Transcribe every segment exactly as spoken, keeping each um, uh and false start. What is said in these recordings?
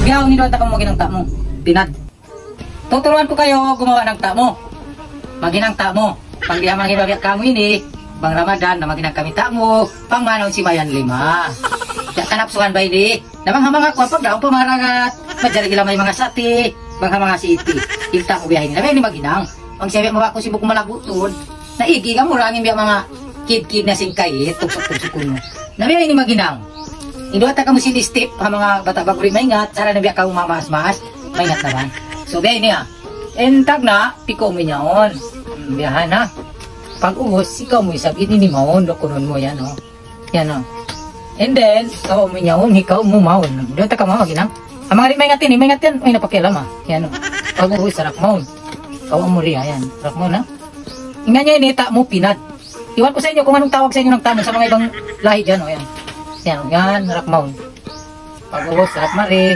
Bihaun in duwa ta kamu maghinang tamu. Pinad. Tuturuan ku kamu gumawa' ng tamu. Maghinang tamu. Pag di' man hibabiya' kamu ini, bang Ramadan na maghinang kami tamu, pangmanaw sin mayan lima. Di' ka napsuhan ba ini? Na bang ha manga kuwan pagdaun pa maragat, manjari ila may manga sati, bang ha manga siti. In tamu biya' ini. Na biya' ini maghinang. Bang siya biya' mabako sin buku malagutun. Na igi kamu rangin biya' manga kid-kid na sin kayit, tuksuk-tuksuk kunu. Na biya' ini maghinang. In duwa ta kamu sin step, ha manga bata' ba'gu di' maingat, sara na biya' kamu mamaas-maas, maingat na ba? So, biya' ini ha. In tagna', pikuun mu in yaun. Hmm, biya' ha na. Pag-ubus, ikaw mu isab, ini ni maun, dukunun mu yan, o. Yan, o. And then, kawa' mu in yaun, ikaw mu maun. Duwa ta kamu maghinang. Ang manga di' maingat ini, maingat yan, ay napakialam, ha. Yan, o. Pag-ubus, harap maun. Kawa' mu riya, yan. Harap maun, ha. Ingat niya ini, tamu pinad. Iwan ku sa inyo kung anong tawag sa inyo ng tamu sa mga ibang lahi dyan, o, yan. Yan, o, yan, harap maun. Pag-ubus, harap mari.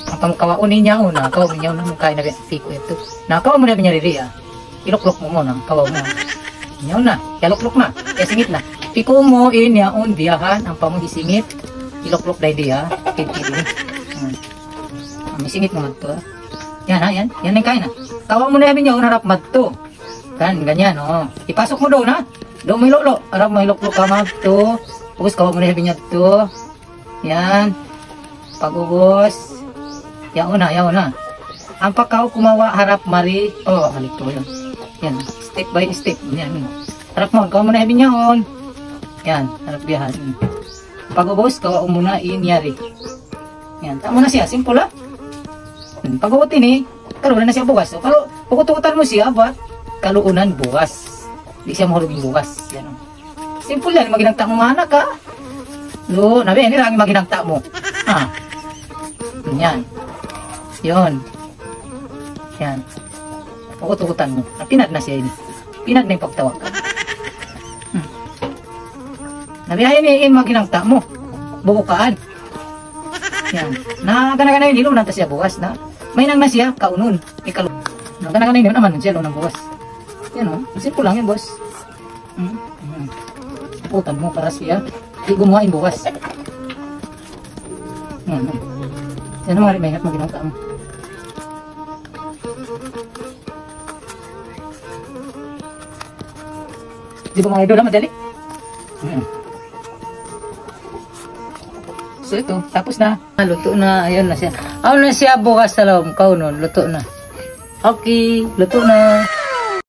Ang pangkawaun niya, o, na, kawaun niya, na, kaya na, piku' yadtu. Na, kawaun mu na binyariri, ha. Ilukluk mu muna, kawaun mu. Yan na, yalukluk na, yasingit na. Piku' mu in yaun biya' han, ampa mu isingit, ilukluk da in diya, kid-kid ini. Hmm. Ang isingit mu madtu, ha. Yan, ha, yan. Yan in kaina. Kawaun mu na binyariri, harap madtu. Kan, ganyan, o. Ipasuk mu duun, ha. Duun mu ilukluk. Harap mu ilukluk ka madtu. Ubus kawaun mu na binyariri yadtu. Yan. Pag-ubus. Yaun na, yaun na. Ampa kaw kumawa' harap mari. O, halik tu yan. Yan. Step by step. Yan. Harap maun, kawaun mu na binyariri yaun. Yan. Harap biya' han. Hmm. Pag-ubus, kawaun mu na in yari. Yan. Tamu na siya. Simple, ha? Hmm. Pag-ubus ini, kalu na siya bugas. So, kalu, pukut-pukutan mu siya, bat? Kaluunan bugas. Di' siya mahulug in bugas. Yan, o. Simple yan, maghinang tamu manga anak, ha? Lu, na biya' ini ra in maghinang tamu. Ha? Yan. Yun. Yan. Pukut-pukutan mu. Na, pinad na siya ini. Pinad na in pagtawakkal. Hmm. Na biya' ini in maghinang tamu. Bubukaan. Yan. Na gana-gana ini, lunan ta siya bugas na. Mahinang na siya, kaunun. Ikalu. Na gana-gana ini, naman siya, lunan bugas. Yan, o. Simple lang yan, boss. Hmm. Hmm. Pukutan mu para siya di' gumuwa' in bugas. Yan, o. Yan, manga di' maingat, maghinang tamu. Di' ba, manga idol, ha, madali? Hmm. So, ito, tapos na. Ah, luto na, ayun na siya. Awn na siya bugas sa lawm, kaunun, luto na. Okay, luto na.